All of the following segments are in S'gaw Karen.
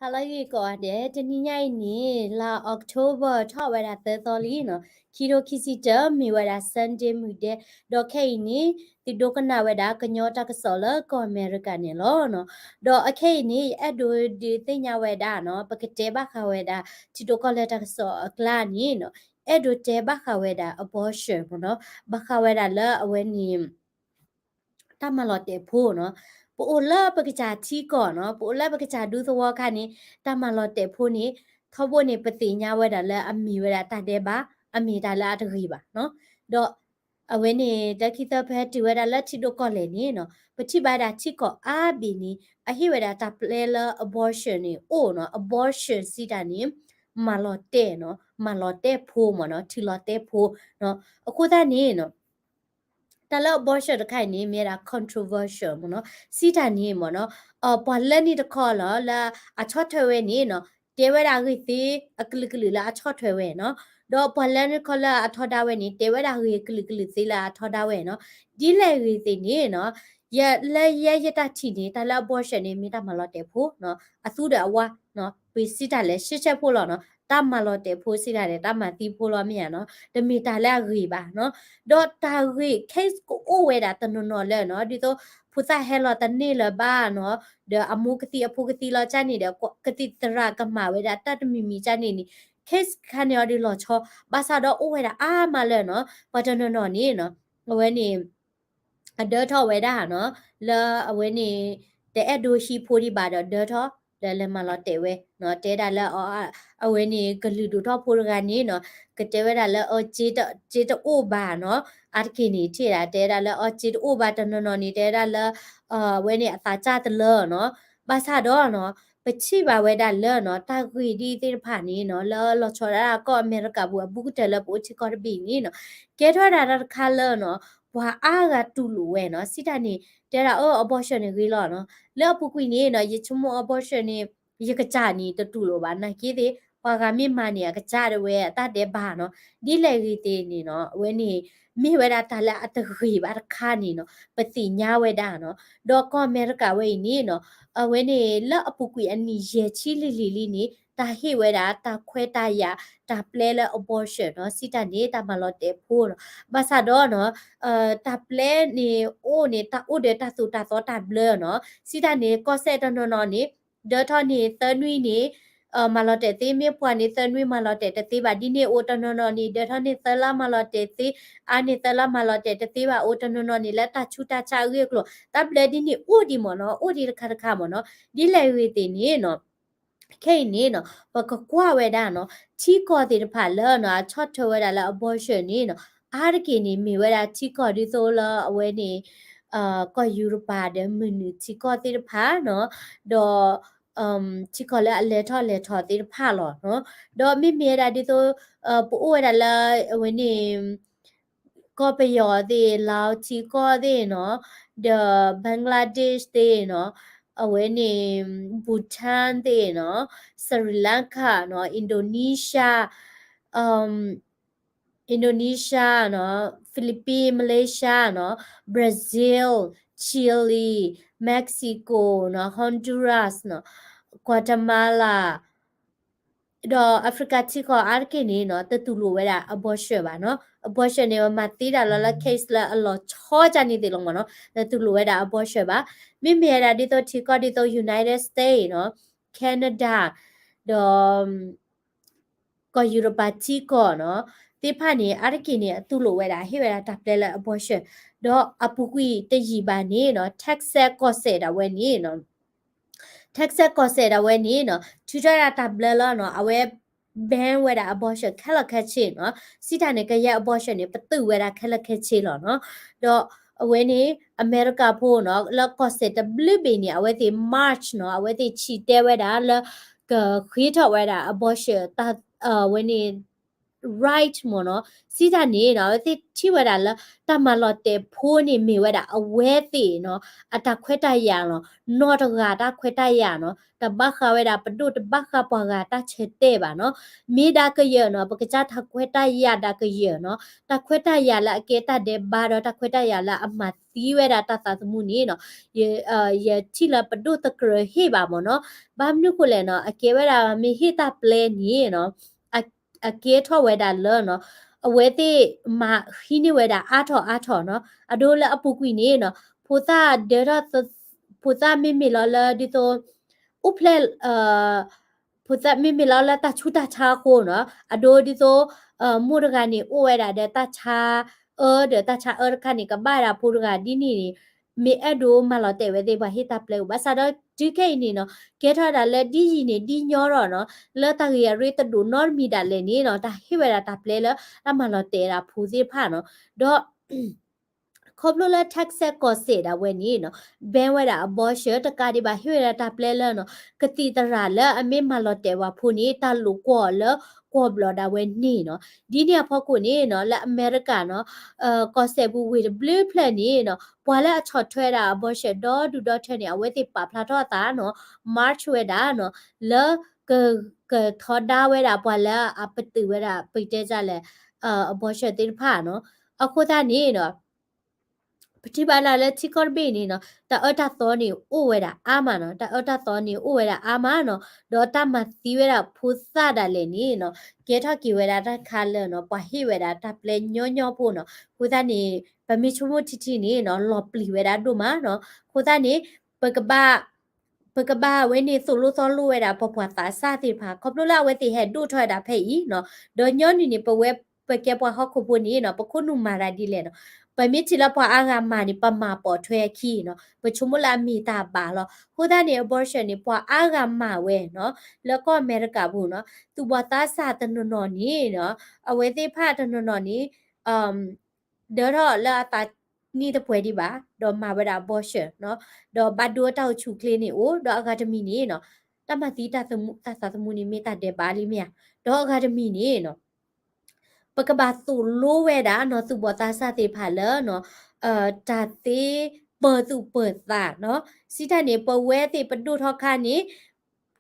ဟါလၢအဂ့ၤကိးဂၤဒဲး, တနံၤညါအံၤန့ၣ် လါ October ထီၣ်ဝဲဒၣ်သၢသီလံနီၤ, ခံထိခံဆံတၢ မ့ၢ်ဝဲဒၣ် Sunday မုၢ်ဒဲ, ဒီးခဲအံၤန့ၣ် သုဒိကနၣ်ဝဲဒၣ်ကညီတၢ်ကစီၣ်လၢကီၢ်အမဲရကၤန့ၣ်လီၤနီၤ. ဒီးအခဲအံၤန့ၣ် ယအဲၣ်ဒိးဒုးသ့ၣ်ညါဝဲဒၣ်နီၤ, ပကတဲဘၣ်ဃးဝဲဒၣ် ထံဒိၣ်ကီၢ်လဲၢ်တၢ်ကစီၣ်အကျါန့ၣ်နီၤ, အဲၣ်ဒိးတဲဘၣ်ဃးဝဲဒၣ် abortion မ့ၢ်နီၤ, ဘၣ်ဃးဝဲဒၣ်လၢအဝဲန့ၣ် တၢ်မၤလီၤတဲာ်ဖိနီၤ. ပအိၣ်လၢပကစၢ်ထံကီၢ်နီၤ, ပအိၣ်လၢပကစၢ်ဒူသဝီခါန့ၣ် တၢ်မၤလီၤတဲာ်ဖိန့ၣ် ထီဘိန့ၣ် ပသ့ၣ်ညါဝဲဒၣ်လၢအမ့ၢ်ဝဲဒၣ်တၢ်ဒဲးဘး, အမ့ၢ်တၢ်လၢအတဂ့ၤဘၣ်နီၤ. ဒီးအဝဲန့ၣ် တၢ်ခံသၢဖဲတုၤဝဲဒၣ်လၢ ထံဒိၣ်ကီၢ်လဲၢ်န့ၣ်နီၤ, ပထံၣ်ဘၣ်ဒၣ်ထံကီၢ်အါဘ့ၣ်န့ၣ် အဟ့ၣ်ဝဲဒၣ်တၢ်ပျဲလၢ abortion န့ၣ် အိၣ်နီၤ, abortion စံးတၢ်န့ၣ် မၤလီၤတဲာ်နီၤ, မၤလီၤတဲာ်ဖိမ့ၢ်နီၤ, ထံလီၤတဲာ်ဖိနီၤ. အဃိသတးန့ၣ်နီၤ တၢ်လၢ abortion တခါအံၤန့ၣ် မ့ၢ်ဝဲဒၣ် controversial မ့ၢ်နီၤ, စံးတၢ်န့ၣ်မ့ၢ်နီၤ, ပှၤလၢန့ၣ်တခီလီၤ လၢအဆီၣ်ထွဲဝဲန့ၣ်နီၤ, တဲဝဲဒၣ်အဂ့ၢ်သ့အကလုာ်ကလုာ်လၢအဆီၣ်ထွဲဝဲနီၤ, ဒီးပှၤလၢန့ၣ်တခီလၢအထီဒါဝဲန့ၣ် တဲဝဲဒၣ်အဂ့ၢ်အကလုာ်ကလုာ်သ့လၢအထီဒါဝဲနီၤ. ဒ်လဲၣ်ဂ့ၤသ့ၣ်န့ၣ်နီၤ, ယလၢယဲယတၢ်ထံၣ်န့ၣ် တၢ်လၢ abortion န့ၣ် မ့ၢ်တၢ်မၤလီၤတဲာ်ဖိနီၤ, အသူဒီးအဝါနီၤ, ပစံးတၢ်လဲၤရှဲရှဲဖိလီၤနီၤ, တၢ်မၤလီၤတဲာ်ဖိစံးတၢ်န့ၣ် တၢ်မၤသံဖိလီၤမ့ၢ်ဧါနီၤ, တမ့ၢ်တၢ်လၢအဂ့ၤဘၣ်နီၤ. ဒီးတၢ်ဂ့ၢ် case ကအိၣ်ဝဲဒၣ်တနီၤနီၤလၢနီၤ, ဒ်သိးဖိသၣ်ဟဲလီၤတန့ၢ်လၢၤဘၣ်နီၤ, ဒီးအမိၢ်ကသံအဖိကသံလီၤကၢ်န့ၣ်ဒီး ကသံၣ်သရၣ်ကမၤဝဲဒၣ်တၢ်တမံၤမံၤကၢ်န့ၣ်န့ၣ် case ခါန့ၣ်အီၤဒုးလီၤဆီ, ဘၣ်ဆၣ်ဒီးအိၣ်ဝဲဒၣ်အါမးလၢနီၤ, ပှၤတနီၤနီၤန့ၣ်နီၤ, အဝဲန့ၣ် အဒၢထီၣ်ဝဲဒၣ်နီၤ, လၢအဝဲန့ၣ် တအဲၣ်ဒိးဟံးဖိဒံးဘၣ်ဒီးဒၢထီၣ်, ဒီးလဲၤမၤလီၤတဲာ်ဝဲနီၤ, တဲဒၣ်လၢ အဝဲန့ၣ်ကလုာ်ဒိၣ်ထီၣ်ဖိတဂၤန့ၣ်နီၤ, ကတဲဝဲဒၣ်လၢအစ့တအိၣ်ဘၣ်နီၤ, အါတက့ၢ်န့ၣ်ထံၣ်ဒၣ် တဲဒၣ်လၢအစ့တအိၣ်ဘၣ်, တနီၤနီၤန့ၣ် တဲဝဲဒၣ်လၢ အဝဲန့ၣ်အသးစၢ်တလၢနီၤ, ဘၣ်ဆၣ်ဒီးနီၤ ပထံၣ်ဘၣ်ဝဲဒၣ်လၢနီၤ, တၢ်ဂ့ၢ်ဒ်သ့ၣ်တဖၣ်န့ၣ်နီၤ, လၢလီၤဆီဒၣ်တၢ်ကီၢ်အမဲရကၤပူၤအဘူးကတၢၢ်လၢပအိၣ်ထံကီၢ်တဘ့ၣ်န့ၣ်နီၤ, ကဲထီၣ်ဝဲဒၣ်တၢ်တခါလၢနီၤ, ပှၤအါဂၤတူၢ်လိာ်ဝဲနီၤ, စံးတၢ်န့ၣ် တဲဒၣ်အ abortion န့ၣ်ဂ့ၤလီၤနီၤ, လၢအပူၤကွံာ်န့ၣ်နီၤ, ယဆိကမိၣ် abortion န့ၣ် ယကစၢ်န့ၣ်တတူၢ်လိာ်ဘၣ်, နာ်က့သ့ၣ် ပှၤဂၤမ့ၢ်မၤန့ၣ် အကစၢ်ဒၣ်ဝဲအတၢ်ဒဲးဘးနီၤ, ဒ်လဲၣ်ဂ့ၤသ့ၣ်န့ၣ်နီၤ, အဝဲန့ၣ် မ့ၢ်ဝဲဒၣ်တၢ်လၢအတဂ့ၤဘၣ်တခါန့ၣ်နီၤ, ပသ့ၣ်ညါဝဲဒၣ်နီၤ, ဒီးကီၢ်အမဲရကၤဝဲအံၤန့ၣ်နီၤ, အဝဲန့ၣ်လၢအပူၤကွံာ်အနံၣ်ယဲၢ်ဆံလံၤလံၤလံန့ၣ် တၢ်ဟ့ၣ်ဝဲဒၣ်တၢ်ခွဲးတၢ်ယာ် တၢ်ပျဲလၢ abortion နီၤ, စံးတၢ်န့ၣ် တၢ်မၤလီၤတဲာ်ဖိနီၤ, ဘၣ်ဆၣ်ဒီးနီၤ, တၢ်ပျဲန့ၣ်အိၣ်န့ၣ် တၢ်အိၣ်ဒီးတၢ်သိၣ်တၢ်သီတၢ်ဘျၢနီၤ, စံးတၢ်န့ၣ် ကီၢ်စဲၣ်တနီၤနီၤန့ၣ် ဒၢထီၣ်န့ၢ်သၢနွံန့ၣ် မၤလီၤတဲာ်သ့, မ့ၢ်ပှၤန့ၣ်သၢနွံမၤလီၤတဲာ်တသ့ဘၣ်, ဒ်န့ၣ်အိၣ်တနီၤနီၤန့ၣ် ဒၢထီၣ်န့ၢ်သၢလါမၤလီၤတဲာ်သ့, အါန့ၢ်သၢလါမၤလီၤတဲာ်တသ့ဘၣ်, အိၣ်တနီၤနီၤန့ၣ် လၢတၢ်ဆူးတၢ်ဆါအဂ့ၢ်အကျိၤ တၢ်ဘျၢဒ်န့ၣ်အိၣ်ဒံးမ့ၢ်နီၤ, အိၣ်ဒံးတခါတခါမ့ၢ်နီၤ, ဒ်လဲၣ်ဂ့ၤသ့ၣ်န့ၣ်နီၤ ခဲအံၤန့ၣ်နီၤ ပကကွၢ်ဝဲဒၣ်နီၤ ထံကီၢ်သ့ၣ်တဖၣ်လၢနီၤ အဆီၣ်ထွဲဝဲဒၣ်လၢ abortion န့ၣ်နီၤ အါတက့ၢ်န့ၣ် မ့ၢ်ဝဲဒၣ်ထံကီၢ်ဒ်သိးလၢအဝဲန့ၣ် ကီၢ်ယူရပၤဒီးမုၢ်နုာ်ထံကီၢ်သ့ၣ်တဖၣ်နီၤ ဒီး ထံကီၢ်လၢအလဲၤထီၣ်လဲၤထီသ့ၣ်တဖၣ်လီၤနီၤ ဒီးမ့မ့ၢ်ဝဲဒၣ်ဒ်သိး ပအိၣ်ဝဲဒၣ်လၢအဝဲန့ၣ် ကီၢ်ပယီၤသ့ၣ် လၢထံကီၢ်သ့ၣ်နီၤ ဒီး Bangladesh သ့ၣ်နီၤ အဝဲန့ၣ် Bhutan သ့ၣ်နီၤ Sri Lanka နီၤ Indonesia Indonesia နီၤ Philippines Malaysia နီၤ Brazil Chile Mexico နီၤ Honduras နီၤ Guatemala ဒီး Africa ထံကီၢ်အါတက့ၢ်န့ၣ်နီၤ တတူၢ်လိာ်ဝဲဒၣ် abortion ဘၣ်နီၤ abortion န့ၣ် ပမၤသ့ဒၣ်လီၤလၢ case လၢအလီၤဆီကၢ်န့ၣ်သ့ၣ်လီၤမ့ၢ်နီၤ တတူၢ်လိာ်ဝဲဒၣ် abortion ဘၣ် မ့မ့ၢ်ဝဲဒၣ်ဒ်သိးထံကီၢ်ဒ်သိး United States နီၤ Canada ဒီး ကီၢ်ယူရပၤထံကီၢ်နီၤ သ့ၣ်တဖၣ်န့ၣ် အါတက့ၢ်န့ၣ် အတူၢ်လိာ်ဝဲဒၣ် ဟ့ၣ်ဝဲဒၣ်တၢ်ပျဲလၢ abortion ဒီးအပူၤကွံာ်တယံာ်ဘၣ်န့ၣ်နီၤ Texas ကီၢ်စဲၣ်ဒၣ်ဝဲန့ၣ်နီၤ Texas ကီၢ်စဲၣ်ဒၣ်ဝဲန့ၣ်နီၤ ထုးထီၣ်ဒၣ်တၢ်ဘျၢလၢနီၤ အဝဲ ban ဝဲဒၣ် abortion ခဲလၢာ်ခဲဆ့နီၤ စံးတၢ်န့ၣ် ကယဲၢ် abortion န့ၣ် ပသုးဝဲဒၣ်ခဲလၢာ်ခဲဆ့လီၤနီၤ ဒီးအဝဲန့ၣ် အမဲရကၤဖိနီၤ လၢကီၢ်စဲၣ်တဘျုးဘ့ၣ်န့ၣ် အဝဲသ့ၣ် march နီၤ အဝဲသ့ၣ်ဆံၣ်တဲဝဲဒၣ်လၢ ကဃ့ထီၣ်ဝဲဒၣ် abortion တၢ် အဝဲန့ၣ် right မ့ၢ်နီၤ, စံးတၢ်န့ၣ်နီၤ အဝဲသ့ၣ်ထံၣ်ဝဲဒၣ်လၢ တၢ်မၤလီၤတဲာ်ဖိန့ၣ်မ့ၢ်ဝဲဒၣ်အဝဲသ့ၣ်နီၤ အတၢ်ခွဲးတၢ်ယာ်နီၤ, နီၢ်တဂၤတၢ်ခွဲးတၢ်ယာ်နီၤ, တဘၣ်ဃးဝဲဒၣ်ပဒိၣ် တဘၣ်ဃးပှၤဂၤတၢ်ဆၢတဲာ်ဘၣ်နီၤ, မ့ၢ်ဒၣ်ကယၢၤနီၤ ပကစၢ်တၢ်ခွဲးတၢ်ယာ်ဒၣ်ကယၢၤနီၤ, တၢ်ခွဲးတၢ်ယာ်လၢအကဲတၢ်ဒဲးဘးဒီး တၢ်ခွဲးတၢ်ယာ်လၢအမၤသံဝဲဒၣ်တၢ်သးသမူန့ၣ်နီၤ ယထံၣ်လၢပဒိၣ်တကြၢးဟ့ၣ်ဘၣ်မ့ၢ်နီၤ, ဘၣ်မနုၤဃိလဲၣ်နီၤ အကဲဝဲဒၣ်မ့ၢ်ဟ့ၣ်တၢ်ပျဲန့ၣ်နီၤ အကဲထီၣ်ဝဲဒၣ်လၢနီၤ အဝဲသ့ၣ်မၤဟံးန့ၢ်ဝဲဒၣ်အါထီၣ်အါထီၣ်နီၤ, အဒိလၢအပူၤကွံာ်န့ၣ်နီၤ ဖိသၣ်ဒၢထီၣ် ဖိသၣ်မ့မ့ၢ်လီၤလၢဒ်သိး အိၣ်ဖျဲၣ် ဖိသၣ်မ့မ့ၢ်လီၤလၢတၢ်ဆူးတၢ်ဆါအဃိနီၤ, အဒိဒ်သိး မိၢ်တဂၤန့ၣ်အိၣ်ဝဲဒၣ်ဒီးတၢ်ဆါအၢ ဒီးတၢ်ဆါအၢတခါန့ၣ် ကဘၣ်ဝဲဒၣ်ဖိတဂၤဒ်န့ၣ်န့ၣ် မ့ၢ်အဲၣ်ဒိးမၤလီၤတဲာ်ဝဲသ့ၣ်ပှၤဟ့ၣ်တၢ်ပျဲအိၣ်, ဘၣ်ဆၣ်ဒီးတုၤခဲအံၤန့ၣ်နီၤ ကဲထီၣ်ဝဲဒၣ်လၢဒ်ယံာ်န့ၣ်ဒ်ညီထီၣ်နီၤ, လၢတၢ်ဂ့ၢ်အရ့တဒိၣ်နီတမံၤဒၣ်လဲာ်န့ၣ်နီၤ တၢ်ဟ့ၣ်ဝဲဒၣ်တၢ်ပျဲလၢ တၢ်မၤလီၤတဲာ်ဝဲဒၣ်ဖိသ့ၣ်တဖၣ်နီၤ, ဒီး ခီဖျိလၢ Texas ကီၢ်စဲၣ်ဒၣ်ဝဲန့ၣ်နီၤ ban ဝဲဒၣ် abortion တကးဒံးဘၣ်ဟ့ၣ်ဝဲဒၣ်တၢ်ပျဲလၢနီၤ ကသံၣ်သရၣ်လၢအမ့ၢ်မၤလီၤတဲာ်ဝဲဖိန့ၣ် တၢ်လိာ်ကွီၢ်အီၤလၢကွီၢ်ဘျီၣ်ဒၣ်ဝဲန့ၣ်နီၤ, ဒ်န့ၣ်အဖီခိၣ်န့ၣ်နီၤ လၢအမဲရကၤနီၤ ကီၢ်စဲၣ်ပူၤဝ့ၢ်တဘျုးဖျၢၣ်န့ၣ်နီၤ ပှၤလၢအဆီၣ်ထွဲဒၣ် abortion ဒီဒူၣ်ဒီထၢန့ၣ် အဝဲသ့ၣ်ပာ်ဖျါထီၣ်အသးနီၤ march ဝဲဒၣ်နီၤ လၢ က ကထီဒါဝဲဒၣ်ပှၤလၢအပတုာ်ဝဲဒၣ် ပကတဲဒ်လဲၣ် abortion သ့ၣ်တဖၣ်နီၤ, အဃိသတးန့ၣ်နီၤ ပထံၣ်ဘၣ်ဒၣ်လၢထံကီၢ်တဘ့ၣ်န့ၣ်နီၤ တၢ်အၢတၢ်သီန့ၣ်အိၣ်ဝဲဒၣ်အါမးနီၤ, တၢ်အၢတၢ်သီန့ၣ်အိၣ်ဝဲဒၣ်အါမးနီၤ, ဒီးတၢ်မၤသံဝဲဒၣ်ဖိသၣ်ဒၣ်လဲာ်န့ၣ်နီၤ ကဲထီၣ်က့ၤဝဲဒၣ်တၢ်တခါလၢနီၤ ပှၤဟ့ၣ်ဝဲဒၣ်တၢ်ပျဲညီညီဖိနီၤ, အဃိသတးန့ၣ် ပမ့ၢ်ဆိကမိၣ်ထံထံန့ၣ်နီၤ လီၤပျံၤဝဲဒၣ်ဒိၣ်မးနီၤ, အဃိသတးန့ၣ် ပကဘၣ် ပကဘၣ်အဝဲန့ၣ်သိၣ်လိသီလိဝဲဒၣ်ပပှၤသးစၢ်သ့ၣ်တဖၣ် ခီဖျိလၢအဝဲသ့ၣ်ဟဲဒိၣ်ထီၣ်ဝဲဒၣ်ဖဲအံၤနီၤ, ဒီးညီနုၢ်န့ၣ် ပဝဲပကဲပှၤဟီၣ်ခိၣ်ဖိန့ၣ်နီၤ ပခိၣ်နူာ်မၤတၢ်ဒ်လဲၣ်နီၤ, ပမ့ၢ်ထံၣ်လၢပှၤအါဂၤမၤန့ၣ် ပမၤပိာ်ထွဲအခံနီၤ, ပဆိကမိၣ်လၢအမ့ၢ်တၢ်ဘၣ်လီၤ, အဃိသတးန့ၣ် abortion န့ၣ် ပှၤအါဂၤမၤဝဲနီၤ, လၢကီၢ်အမဲရကၤပူၤနီၤ, သူၣ်ဘီၣ်သးစၢ်တနီၤနီၤန့ၣ်နီၤ, အဝဲသ့ၣ်တဖၣ်တနီၤနီၤန့ၣ် ဒၢထီၣ်လၢအသးနံၣ်တပှဲၤဒံးဘၣ်, ဒီးမၤဝဲဒၣ် abortion နီၤ, ဒီးဘၣ်ဒိတၢ်အိၣ်ဆူၣ်အိၣ်ချ့န့ၣ်အိၣ်, ဒီးအဂၤတမံၤန့ၣ်နီၤ, တၢ်မၤသံတၢ်သးသမူန့ၣ်မ့ၢ်တၢ်ဒဲးဘးလံမ့ၢ်ဧါ, ဒီးအဂၤတမံၤန့ၣ်နီၤ, ပကဘၣ်သိၣ်လိဝဲဒၣ်နီၤ သူၣ်ဘီၣ်သးစၢ်သ့ၣ်တဖၣ်လၢနီၤ, တၢ်သ့ပၢၤသူၣ်ပၢၤသးနီၤ, စံးတၢ်န့ၣ် ပဝဲသ့ၣ်ပဒိၣ်ထီၣ်ခါန့ၣ်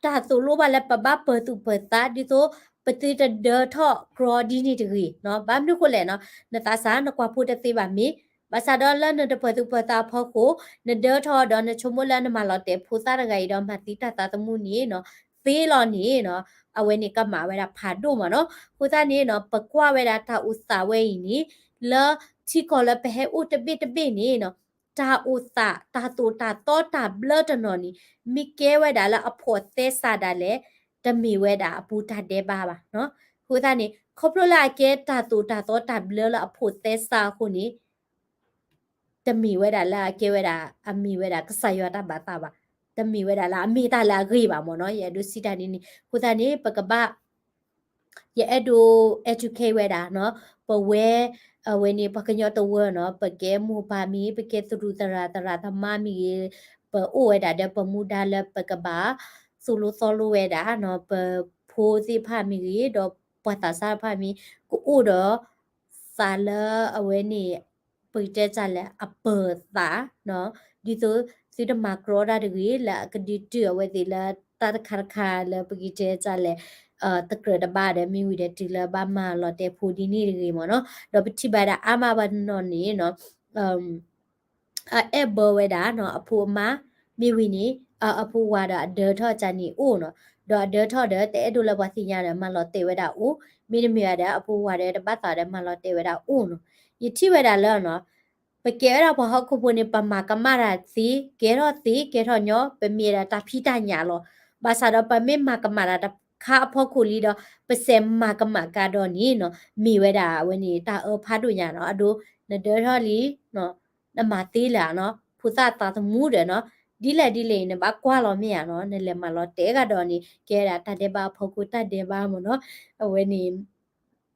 တၢ်သိၣ်လိဘၣ်လၢပဘၣ်ပၢၤသူၣ်ပၢၤသး ဒ်သိးပသုတဒၢထီၣ်ကြီဒ်န့ၣ်တဂ့ၤနီၤ, ဘၣ်မနုၤဃိလဲၣ်နီၤ, နသးစၢ်နကွၢ်ဖိတသ့ဘၣ်မ့ၢ်, ဘၣ်ဆၣ်ဒီးလၢနတပၢၤသူၣ်ပၢၤသးအဖီခိၣ်, နဒၢထီၣ်ဒီးနဆိကမိၣ်လၢနမၤလီၤတဲာ်ဖိသၣ်တဂၤအံၤဒီးမၤသံတၢ်သးသမူန့ၣ်နီၤ, သ့လီၤန့ၣ်နီၤ, အဝဲန့ၣ်ကမၣ်ဝဲဒၣ်ဖးဒိၣ်မးနီၤ, အဃိသတးန့ၣ်နီၤ, ပကွၢ်ဝဲဒၣ်တၢ်အိၣ်သးဝဲအံၤန့ၣ်, လၢထံကီၢ်လၢပဟဲအိၣ်တဘ့ၣ်တဘ့ၣ်န့ၣ်နီၤ, တၢ်အိၣ်သး တၢ်သိၣ်တၢ်သီတၢ်ဘျၢတနီၤန့ၣ် မ့ၢ်ကဲဝဲဒၣ်လၢအဖိးသဲစးဒၣ်လဲာ်, တမ့ၢ်ဝဲဒၣ်အပူၤတၢ်ဒဲးဘးဘၣ်နီၤ, အဃိသတးန့ၣ် ခီဖျိလၢအကဲတၢ်သိၣ်တၢ်သီတၢ်ဘျၢလၢအဖိးသဲစးအဃိန့ၣ် တမ့ၢ်ဝဲဒၣ်လၢအကဲဝဲဒၣ် အမ့ၢ်ဝဲဒၣ်ကစၢ်ယွၤတၢ်ဘၣ်သးဘၣ်, တမ့ၢ်ဝဲဒၣ်လၢအမ့ၢ်တၢ်လၢအဂ့ၤဘၣ်မ့ၢ်နီၤ, ယအဲၣ်ဒိးစံးတၢ်ဒ်န့ၣ်, အဃိသတးန့ၣ် ပကဘၣ် ယအဲၣ်ဒိး educate ဝဲဒၣ်နီၤ, ပဝဲ အဝဲန့ၣ် ပှၤကညီတဝၢနီၤ, ပကဲမိၢ်ပၢ်မ့ၢ်ဂ့ၤ, ပကဲသရူးသရၣ် သရၣ်သမါမ့ၢ်ဂ့ၤ, ပအိၣ်ဝဲဒၣ်ဒီးပမူဒါလၢပကဘၣ် သိၣ်လိသီလိဝဲဒၣ်နီၤ, ပဖိသ့ၣ်တဖၣ်မ့ၢ်ဂ့ၤ, ဒီးပှၤသးစၢ်တဖၣ်မ့ၢ် ကအိၣ်ဒီး သးလၢအဝဲန့ၣ် ပကတဲတၢ်လဲၣ် အပၢၤသးနီၤ, ဒ်သိးသုတမၤကြီတၢ်တဂ့ၤ လၢအကဒုးတုၤအဝဲသ့ၣ်လၢတၢ်တခါတခါလၢပကတဲတၢ်လဲၣ်, တကြၢးတဘၣ်ဒီး မ့ၢ်ဝံၤဒီးတုၤလၢဘၣ်မၤလီၤတဲာ်ဖိဒ်န့ၣ်တဂ့ၤမ့ၢ်နီၤ, ဒီးပထံၣ်ဘၣ်ဒၣ်အါမးပှၤတနီၤန့ၣ်နီၤ အအဲၣ်ဘၢဝဲဒၣ်နီၤ အဖိအမါ, မ့ၢ်ဝံၤန့ၣ် အဖိဝၤဒီးအဒၢထီၣ်အကန့ၣ်အိၣ်နီၤ, ဒီးအဒၢထီၣ်ဒီး တအဲၣ်ဒိးလၢပှၤသ့ၣ်ညါဒီး မၤလီၤတဲာ်ဝဲဒၣ်အိၣ်, မ့တမ့ၢ်ဘၣ်ဒီး အဖိဝၤဒီးတဘၣ်သးဒီး မၤလီၤတဲာ်ဝဲဒၣ်အိၣ်နီၤ, ယထံၣ်ဝဲဒၣ်လၢနီၤ, ပကဲဝဲဒၣ်ပှၤဟီၣ်ခိၣ်ဖိန့ၣ် ပမၤကမၣ်တၢ်သ့, ကဲထီၣ်သ့ ကဲထီၣ်ညီ, ပမ့ၢ်ဒၣ်တၢ်ဖံးတၢ်ညၣ်လီၤ, ဘၣ်ဆၣ်ဒီးပမ့ၢ်မၤကမၣ်တၢ်တခါအဖီခိၣ်လံဒီး ပစဲးမၤကမၣ်ကါဒီးန့ၣ်နီၤ, မ့ၢ်ဝဲဒၣ်အဝဲန့ၣ် တၢ်အၢဖးဒိၣ်ညါနီၤ, အဒိ နဒၢထီၣ်လံ နမၤသ့လၢာ်နီၤ, ဖိသၣ်သးသမူဒီးနီၤ, ဒ်လဲၣ်ဒ်လဲၣ်အံၤ နဘၣ်ကွၢ်လီၤမ့ၢ်ဧါနီၤ, နလဲၤမၤလီၤတဲာ်ကဒီးန့ၣ် ကဲဒၣ်တၢ်ဒဲးဘးအဖီခိၣ်တၢ်ဒဲးဘးမ့ၢ်နီၤ, အဝဲန့ၣ်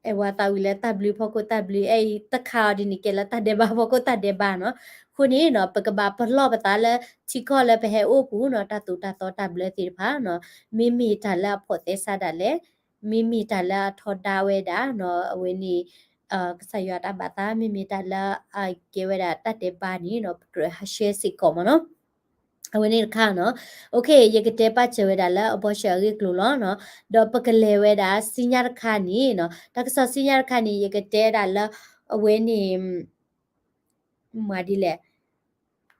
အဲၣ်ဝဲသးဝံၤလၢတၢ်ဘျုးဖီခိၣ်တၢ်ဘျုး, အဲၣ်အံၤတခါအီၤဒ်န့ၣ် ကဲလၢတၢ်ဒဲးဘးဖီခိၣ်တၢ်ဒဲးဘးနီၤ, အဃိန့ၣ်နီၤ ပကဘၣ်ပလီၢ်ပသးလၢထံကီၢ်လၢပဟဲအိၣ်ပူၤနီၤ, တၢ်သိၣ်တၢ်သီတၢ်ဘျၢသ့ၣ်တဖၣ်နီၤ, မ့မ့ၢ်တၢ်လၢအဖိးသဲစးဒၣ်လဲာ် မ့မ့ၢ်တၢ်လၢအထီဒါဝဲဒၣ်နီၤ အဝဲန့ၣ် ကစၢ်ယွၤတၢ်ဘၣ်သး မ့မ့ၢ်တၢ်လၢအကဲဝဲဒၣ်တၢ်တဲဘၣ်န့ၣ်နီၤ ပကြၢးဟး share စ့ၢ်ကီးမ့ၢ်နီၤ. အဝဲန့ၣ်တခါနီၤ ယကတဲပာ်စၢၤဝဲဒၣ်လၢအဘီစၢၤအဂ့ၢ်အကျိၤလီၤနီၤ. ဒီးပကလဲၤဝဲဒၣ်စံညါတခါန့ၣ်နီၤ တၢ်ကစီၣ်စံညါတခါန့ၣ် ယကတဲဒၣ်လၢ အဝဲန့ၣ် မၤဒ်လဲၣ်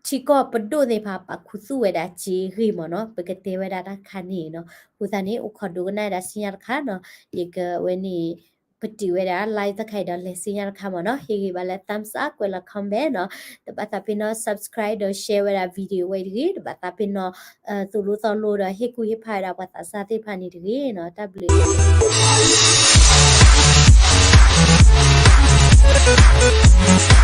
ထံကီၢ်ပဒိၣ်သ့ၣ်တဖၣ် ပာ်ခူသူၣ်ဝဲဒၣ်စ့အဂ့ၢ်မ့ၢ်နီၤ ပကတဲဝဲဒၣ်တၢ်တခါန့ၣ်နီၤ. အဃိသတးန့ၣ် အိၣ်ခိးဒိကနၣ်ဝဲဒၣ်စံညါတခါနီၤ ယကဝဲန့ၣ် ပတုာ်ဝဲဒၣ် live တခါအံၤဒီးလဲၤစံညါတခါမ့ၢ်နီၤ. ဟ့ၣ်ဂံၢ်ဘၣ်လၢ thumbs up ကွဲးလီၤ comment နီၤ. တဘၣ်သးပ့ၤနီၣ် subscribe ဒီး share ဝဲဒၣ် video ဝဲအံၤတဂ့ၤ. တဘၣ်သးပ့ၤနီၣ် သိၣ်လိသီလိဒီး ဟ့ၣ်ကူၣ်ဟ့ၣ်ဖးဝဲဒၣ်ပှၤသးစၢ်သ့ၣ်တဖၣ်န့ၣ်တဂ့ၤနီၤ. တၢ်ဘျုး